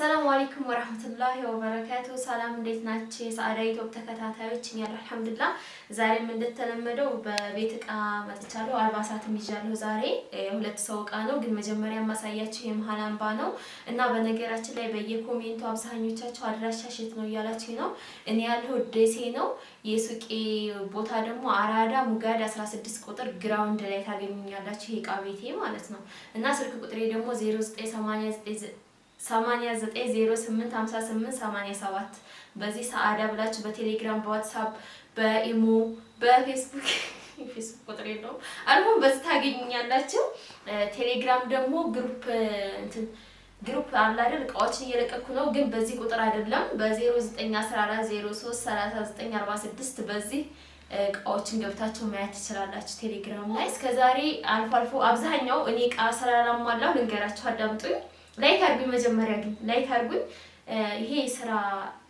السلام عليكم ورحمة الله وبركاته። ሰላም እንዴት ናችሁ? የሰዓዳ ዩቲዩብ ተከታታዮች፣ እኛ الحمد لله። ዛሬም እንደተለመደው በቤት እቃ መጥቻለሁ። አልባሳትም ይዣለሁ። ዛሬ የሁለት ሰው እቃ ነው፣ ግን መጀመሪያ ማሳያችሁ የመሀል አምባ ነው። እና በነገራችን ላይ በየ comment ኡ አብዛኞቻችሁ አድራሻሽ የት ነው እያላችሁ ነው። እኔ ያለሁ ደሴ ነው። የሱቄ ቦታ ደግሞ አራዳ ሙጋድ 16 ቁጥር ground ላይ ታገኙኛላችሁ። ይሄ እቃ ቤቴ ማለት ነው። እና ስልክ ቁጥሬ ደግሞ 0989 89085887። በዚህ ሰዓዳ ብላችሁ በቴሌግራም፣ በዋትሳፕ፣ በኢሞ፣ በፌስቡክ፣ ፌስቡክ ቁጥር የለውም፣ አልሆን በዚህ ታገኙኛላችሁ። ቴሌግራም ደግሞ group እንትን group አለ አይደል? እቃዎችን እየለቀኩ ነው፣ ግን በዚህ ቁጥር አይደለም። በ0914033946 በዚህ እቃዎችን ገብታችሁ ማየት ትችላላችሁ። ቴሌግራም ላይ እስከዛሬ አልፎ አልፎ አብዛኛው እኔ እቃ ስላላሟላሁ ልንገራችሁ፣ አዳምጡኝ። Like አድርጉኝ። መጀመሪያ ግን like አድርጉኝ። ይሄ የስራ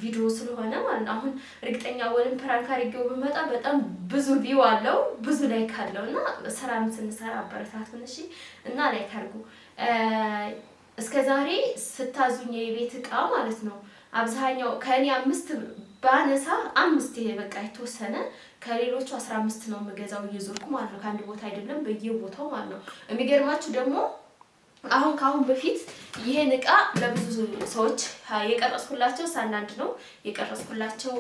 ቪዲዮ ስለሆነ ማለት ነው። አሁን እርግጠኛ ወይም prank አድርጌው ብመጣ በጣም ብዙ view አለው፣ ብዙ like አለው። እና ስራም ስንሰራ አበረታቱን እሺ። እና like አድርጉ። እስከ ዛሬ ስታዙኝ የቤት እቃ ማለት ነው አብዛኛው ከእኔ አምስት ባነሳ አምስት፣ ይሄ በቃ የተወሰነ፣ ከሌሎቹ 15 ነው የምገዛው እየዞርኩ ማለት ነው። ከአንድ ቦታ አይደለም፣ በየቦታው ማለት ነው። የሚገርማችሁ ደግሞ አሁን ከአሁን በፊት ይሄን እቃ ለብዙ ሰዎች የቀረጽኩላቸው ሳንዳንድ ነው የቀረጽኩላቸው፣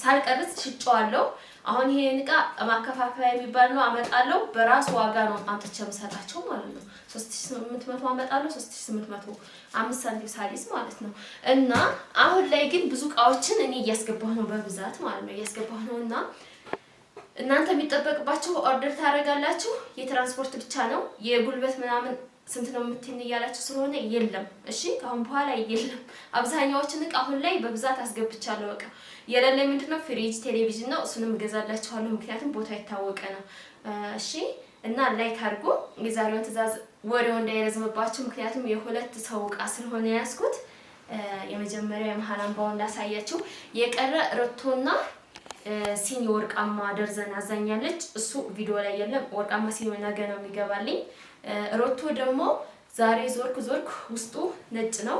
ሳልቀርጽ ሽጬዋለሁ። አሁን ይሄን እቃ ማከፋፈያ የሚባል ነው አመጣለሁ። በራሱ ዋጋ ነው አምጥቼ የምሰጣቸው ማለት ነው። 3800 አመጣለሁ። 3800 5 ሳንቲም ሳሊዝ ማለት ነው። እና አሁን ላይ ግን ብዙ እቃዎችን እኔ እያስገባሁ ነው፣ በብዛት ማለት ነው እያስገባሁ ነው። እና እናንተ የሚጠበቅባችሁ order ታደርጋላችሁ። የትራንስፖርት ብቻ ነው፣ የጉልበት ምናምን ስንት ነው የምትይን እያላችሁ ስለሆነ የለም። እሺ፣ ከአሁን በኋላ የለም። አብዛኛዎችን እቃ አሁን ላይ በብዛት አስገብቻለሁ። በቃ የሌለኝ ምንድነው? ፍሪጅ፣ ቴሌቪዥን ነው። እሱንም እገዛላችኋለሁ፣ ምክንያቱም ቦታ የታወቀ ነው። እሺ፣ እና like አድርጎ የዛሬውን ትዕዛዝ ወሬው እንዳይረዝምባችሁ፣ ምክንያቱም የሁለት ሰው እቃ ስለሆነ ያዝኩት። የመጀመሪያው የመሀል አምባውን ላሳያችሁ። የቀረ ሮቶና ሲኒ ወርቃማ ደርዘን አዛኛለች። እሱ ቪዲዮ ላይ የለም። ወርቃማ ሲኒ ነገ ነው የሚገባልኝ። ሮቶ ደግሞ ዛሬ ዞርኩ ዞርኩ፣ ውስጡ ነጭ ነው፣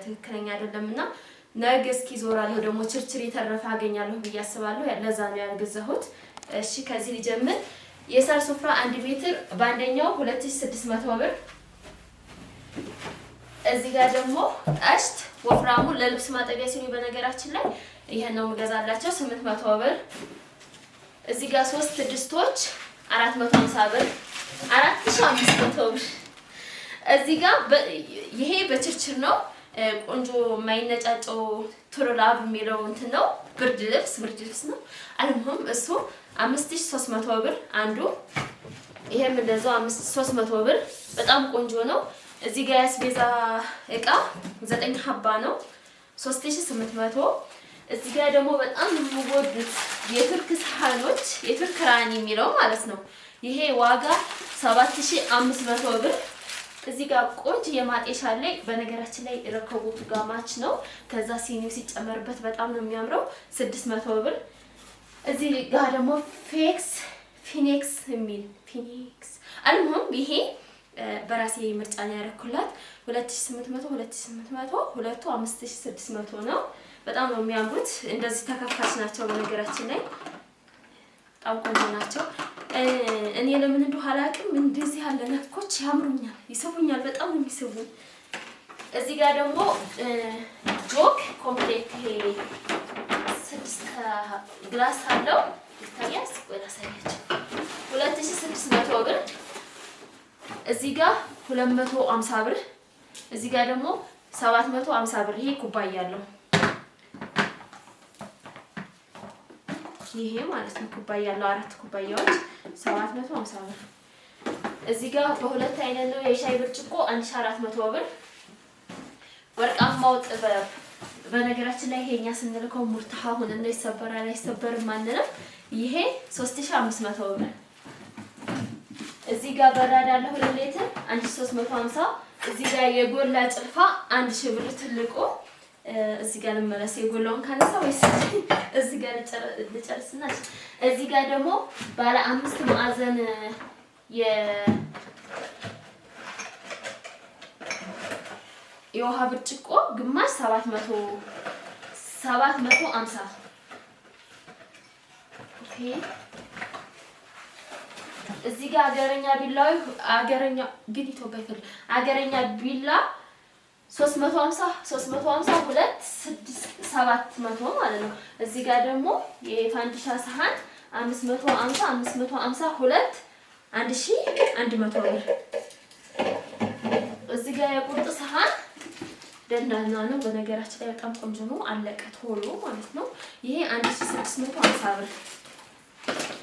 ትክክለኛ አይደለም። እና ነገ እስኪ ዞራለሁ ደግሞ ችርችር የተረፈ አገኛለሁ ብዬ አስባለሁ። ለዛ ነው ያልገዛሁት። እሺ፣ ከዚህ ሊጀምር። የሳር ሶፍራ 1 ሜትር በአንደኛው 2600 ብር። እዚህ ጋር ደግሞ ጠሽት ወፍራሙ ለልብስ ማጠቢያ ሲሉ በነገራችን ላይ ይሄን ነው የምገዛላቸው፣ 800 ብር። እዚህ ጋር ሶስት ድስቶች 450 ብር፣ 4500 ብር። እዚህ ጋር ይሄ በችርችር ነው። ቆንጆ የማይነጫጨው ቱርላቭ የሚለው እንትን ነው። ብርድ ልብስ፣ ብርድ ልብስ ነው። المهم እሱ 5300 ብር አንዱ። ይሄም እንደዛው 5300 ብር፣ በጣም ቆንጆ ነው። እዚህ ጋር ያስቤዛ እቃ ዘጠኝ ሀባ ነው፣ 3800። እዚህ ጋር ደግሞ በጣም የምወዱት የቱርክ ሳህኖች፣ የቱርክ ራኒ የሚለው ማለት ነው። ይሄ ዋጋ 7500 ብር። እዚህ ጋር ቆንጆ የማጤሻ ላይ፣ በነገራችን ላይ ረከቦቱ ጋር match ነው። ከዛ ሲኒው ሲጨመርበት በጣም ነው የሚያምረው፣ 600 ብር። እዚህ ጋር ደግሞ ፌክስ ፊኒክስ የሚል ፊኒክስ፣ المهم ይሄ በራሴ ምርጫ ነው ያደረኩላት። 2800 2800 ሁለቱ 5600 ነው። በጣም ነው የሚያምሩት። እንደዚህ ተከፋች ናቸው። በነገራችን ላይ በጣም ቆንጆ ናቸው። እኔ ለምን እንደው አላውቅም፣ እንደዚህ ያለ ነኮች ያምሩኛል፣ ይስቡኛል። በጣም ነው የሚስቡኝ። እዚህ ጋር ደግሞ ጆክ complete፣ ይሄ ስድስት glass አለው፣ ይታያል። ቆይ ላሳያችሁ። 2600 ብር። እዚህ ጋር 250 ብር። እዚህ ጋር ደግሞ 750 ብር። ይሄ ኩባያ አለው። ይሄ ማለት ነው ኩባያ አለው። አራት ኩባያዎች 750 ብር። እዚህ ጋር በሁለት አይነት ነው የሻይ ብርጭቆ፣ 1400 ብር። ወርቃማው ጥበብ፣ በነገራችን ላይ ይሄኛ ስንልከው ሙርታሃ ሆነ ይሰበራል አይሰበርም አንልም። ይሄ 3500 ብር። እዚህ ጋር በራድ አለ 2 ሊትር 1350። እዚህ ጋር የጎላ ጭልፋ 1000 ብር ትልቁ። እዚህ ጋር ልመለስ፣ የጎላውን ካነሳ ወይስ እዚህ ጋር ልጨርስና? እዚህ ጋር ደግሞ ባለ አምስት ማዕዘን የ የውሃ ብርጭቆ ግማሽ 700 750። Okay፣ እዚህ ጋር አገረኛ ቢላዊ፣ አገረኛ ግን ኢትዮጵያ ይፈልግ አገረኛ ቢላ 350 350 2 6 700 ማለት ነው። እዚህ ጋር ደግሞ የፋንዲሻ ሰሃን 550 550 2 1100 ብር። እዚህ ጋር የቁርጥ ሰሃን ደንዳና ነው። በነገራችን ላይ በጣም ቆንጆ ነው። አለቀ ቶሎ ማለት ነው። ይሄ 1650 ብር።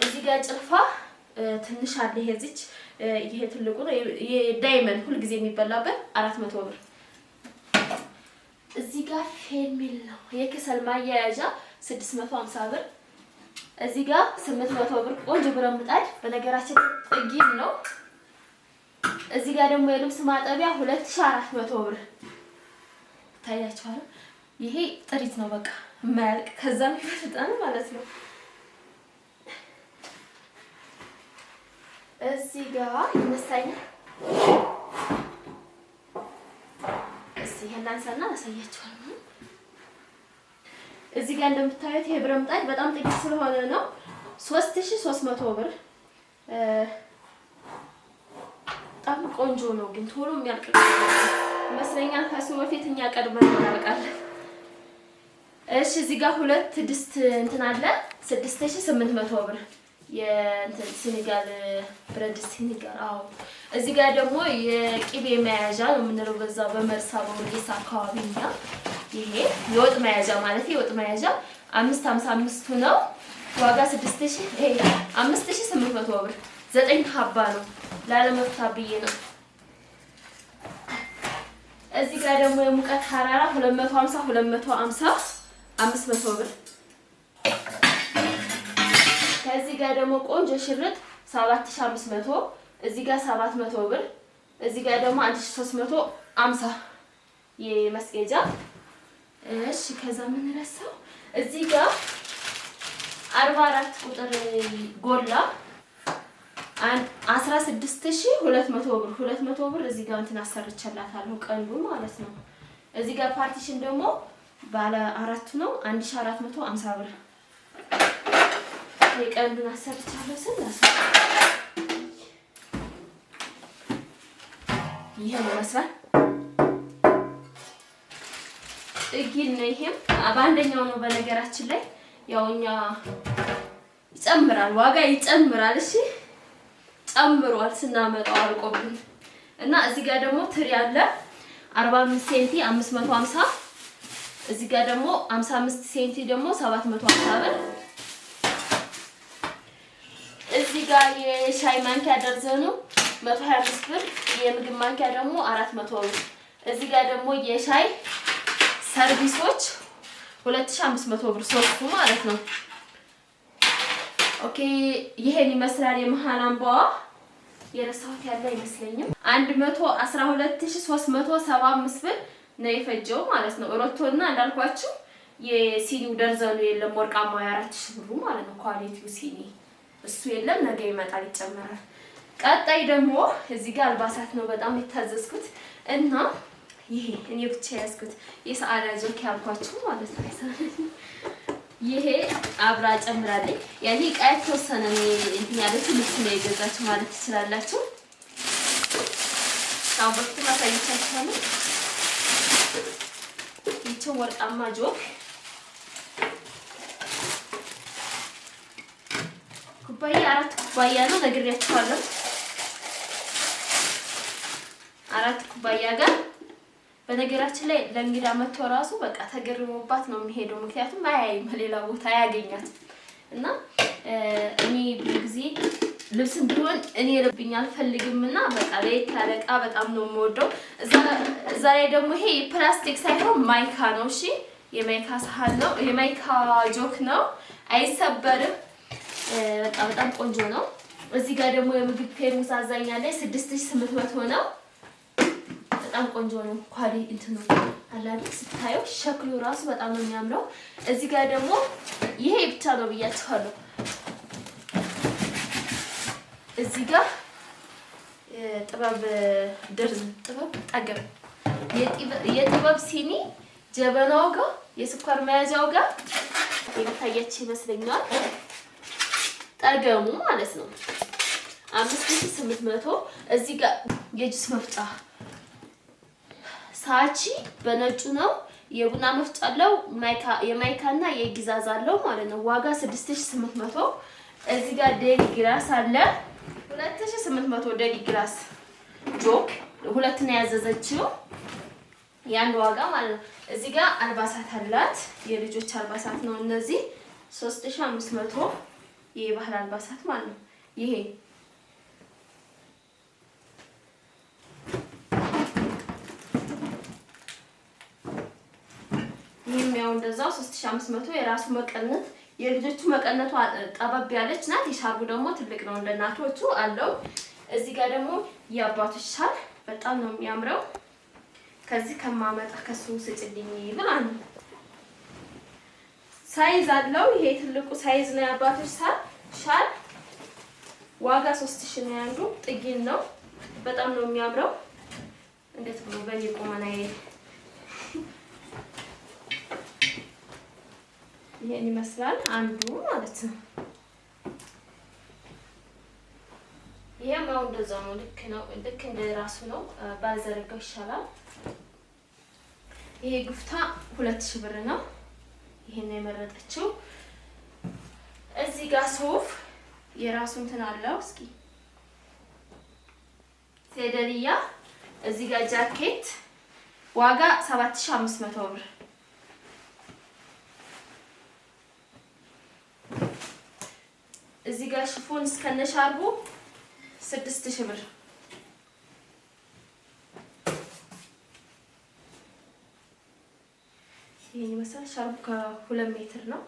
እዚህ ጋር ጭልፋ ትንሽ አለ። ይሄ እዚች ይሄ ትልቁ ነው። የ diamond ሁልጊዜ የሚበላበት 400 ብር። እዚህ ጋር ፌርሜል ነው፣ የከሰል ማያያዣ 650 ብር። እዚህ ጋር 800 ብር ቆንጆ ብረት ምጣድ፣ በነገራችን ጥጊም ነው። እዚህ ጋር ደግሞ የልብስ ማጠቢያ 2400 ብር ታያችኋል። ይሄ ጥሪት ነው፣ በቃ የማያልቅ ከዛም ይበልጣል ማለት ነው። እዚህ ጋር ይመስለኛል። እስኪ ይሄን ላንሳና አሳያችኋለሁ። እዚህ ጋር እንደምታዩት ይሄ ብረት ምጣድ በጣም ጥቂት ስለሆነ ነው 3300 ብር። በጣም ቆንጆ ነው፣ ግን ቶሎ የሚያልቅ ይመስለኛል። ከሱ በፊት እኛ ቀድመን እናልቃለን። እሺ እዚህ ጋር ሁለት ድስት እንትን አለ 6800 ብር። የእንትን ሲኒጋል ብረት ድስት ሲኒጋል። አዎ እዚህ ጋር ደግሞ የቅቤ መያዣ ነው የምንለው በዛ በመርሳ በወርጌሳ አካባቢ እና ይሄ የወጥ መያዣ ማለት የወጥ መያዣ 555 ነው ዋጋ 6000፣ ይሄ 5800 ብር። 9 ሀባ ነው ላለመፍታት ብዬ ነው። እዚህ ጋር ደግሞ የሙቀት ሀራራ 250 250 500 ብር። ከዚህ ጋር ደግሞ ቆንጆ ሽርጥ 7500፣ እዚህ ጋር 700 ብር። እዚህ ጋር ደግሞ 1350 የመስጌጃ። እሺ ከዛ ምን ረሳው? እዚህ ጋር 44 ቁጥር ጎላ 16200 ብር 200 ብር። እዚህ ጋር እንትን አሰርቼላታለሁ ቀንዱ ማለት ነው። እዚህ ጋር partition ደግሞ ባለ አራቱ ነው 1450 ብር። የቀንዱን አሰርቻለሁ ስል ይሄን ይመስላል። ጥጊል ነው። ይሄም በአንደኛው ነው በነገራችን ላይ ያው እኛ ይጨምራል፣ ዋጋ ይጨምራል። እሺ ጨምሯል ስናመጣው አልቆብን እና እዚህ ጋር ደግሞ ትሪ አለ 45 ሴንቲ 550፣ እዚህ ጋር ደግሞ 55 ሴንቲ ደግሞ 750 ብር። እዚህ ጋር የሻይ ማንኪያ ደርዘኑ 125 ብር፣ የምግብ ማንኪያ ደግሞ 400 ብር። እዚህ ጋር ደግሞ የሻይ ሰርቪሶች 2500 ብር ሶስቱ ማለት ነው። Okay ይሄን ይመስላል የመሀል አምባዋ። የረሳሁት ያለ አይመስለኝም። 112375 ብር ነው የፈጀው ማለት ነው። ሮቶና እንዳልኳችሁ የሲኒው ደርዘኑ የለም፣ ወርቃማው የ4000 ብሩ ማለት ነው። quality ው ሲኒ እሱ የለም፣ ነገ ይመጣል ይጨመራል። ቀጣይ ደግሞ እዚህ ጋር አልባሳት ነው በጣም የታዘዝኩት እና ይሄ እኔ ብቻ ያዝኩት የሰዓዳ ጆክ ያልኳችሁ ማለት ነው። ይሄ አብራ ጨምራለኝ። ያኔ ዕቃ የተወሰነ እንትን ያለችው ልብስ ነው የገዛችሁ ማለት ትችላላችሁ። አሁን በፊትም አሳይቻችኋለሁ። ይችን ወርቃማ ጆክ ኩባያ 4 ኩባያ ነው ነግሬያችኋለሁ። 4 ኩባያ ጋር በነገራችን ላይ ለእንግዳ መጥቶ ራሱ በቃ ተገርሞባት ነው የሚሄደው። ምክንያቱም አያይም፣ ሌላ ቦታ አያገኛትም። እና እኔ ብዙ ጊዜ ልብስም ቢሆን እኔ ልብኝ አልፈልግም እና በቃ ለየት ያለ ዕቃ በጣም ነው የምወደው። እዛ ላይ ደግሞ ይሄ ፕላስቲክ ሳይሆን ማይካ ነው። እሺ የማይካ ሳህን ነው፣ የማይካ ጆክ ነው፣ አይሰበርም። በቃ በጣም ቆንጆ ነው። እዚህ ጋር ደግሞ የምግብ ፌርሙስ አዛኛለች 6800 ነው። በጣም ቆንጆ ነው። quality እንትኑ አላዲክ ስታየው ሸክሉ ራሱ በጣም ነው የሚያምረው። እዚህ ጋር ደግሞ ይሄ ብቻ ነው ብያችኋለሁ። እዚህ ጋር ጥበብ ደርዝ ጥበብ ጠገብ የጥበብ ሲኒ ጀበናው ጋር የስኳር መያዣው ጋር የሚታያችሁ ይመስለኛል። ጠገሙ ማለት ነው 5800። እዚህ ጋር የጁስ መፍጫ ሳቺ በነጩ ነው። የቡና መፍጫ አለው፣ የማይካና የጊዛዝ አለው ማለት ነው። ዋጋ 6800። እዚህ ጋር ዴሊ ግራስ አለ 2800። ዴሊ ግራስ ጆክ ሁለት ነው ያዘዘችው የአንድ ዋጋ ማለት ነው። እዚህ ጋር አልባሳት አላት፣ የልጆች አልባሳት ነው እነዚህ 3500። የባህል አልባሳት ማለት ነው። ይሄ ይሄም ያው እንደዛው 3500። የራሱ መቀነት የልጆቹ መቀነቷ ጠበብ ያለች ናት። የሻርቡ ደግሞ ትልቅ ነው እንደ እናቶቹ አለው። እዚህ ጋር ደግሞ የአባቶች ሻል በጣም ነው የሚያምረው። ከዚህ ከማመጣ ከሱ ስጭልኝ ብላ ነው። size አለው። ይሄ ትልቁ size ነው የአባቶች ሻል ዋጋ 3000 ነው። ያንዱ ጥጊን ነው። በጣም ነው የሚያምረው። እንዴት ብሎ በኔ ቁመና ይሄን ይመስላል አንዱ ማለት ነው። ይሄም ያው እንደዛው ነው። ልክ ነው። ልክ እንደ ራሱ ነው። ባልዘረጋው ይሻላል። ይሄ ጉፍታ 2000 ብር ነው። ይሄን ነው የመረጠችው። እዚህ ጋር ሶፍ የራሱ እንትን አለው። እስኪ ሴደልያ እዚህ ጋር ጃኬት ዋጋ 7500 ብር። እዚህ ጋር ሽፎን እስከነሻርቡ 6000 ብር። ይሄን ይመስላል። ሻርቡ ከ2 ሜትር ነው።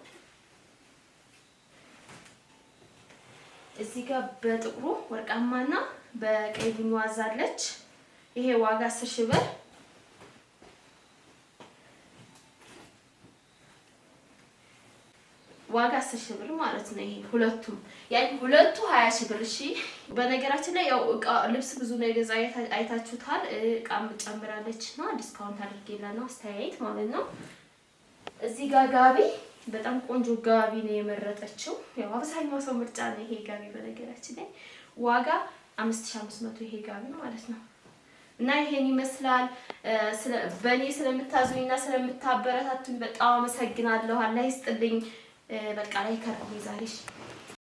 እዚህ ጋር በጥቁሩ ወርቃማና በቀይ ቡኒ ዋዛለች። ይሄ ዋጋ 10000 ብር። ዋጋ 10000 ብር ማለት ነው። ይሄ ሁለቱም ያኒ ሁለቱ 20000 ብር። እሺ በነገራችን ላይ ያው እቃ ልብስ ብዙ ነው የገዛ አይታችሁታል። እቃም ጨምራለች ነው discount አድርጌላ ነው አስተያየት ማለት ነው። እዚህ ጋር ጋቢ በጣም ቆንጆ ጋቢ ነው የመረጠችው። ያው አብዛኛው ሰው ምርጫ ነው ይሄ ጋቢ። በነገራችን ላይ ዋጋ 5500 ይሄ ጋቢ ማለት ነው። እና ይሄን ይመስላል። በእኔ ስለምታዙኝና ስለምታበረታቱኝ በጣም አመሰግናለሁ። አላህ ይስጥልኝ። በቃ ላይ ከርኩኝ ዛሬ።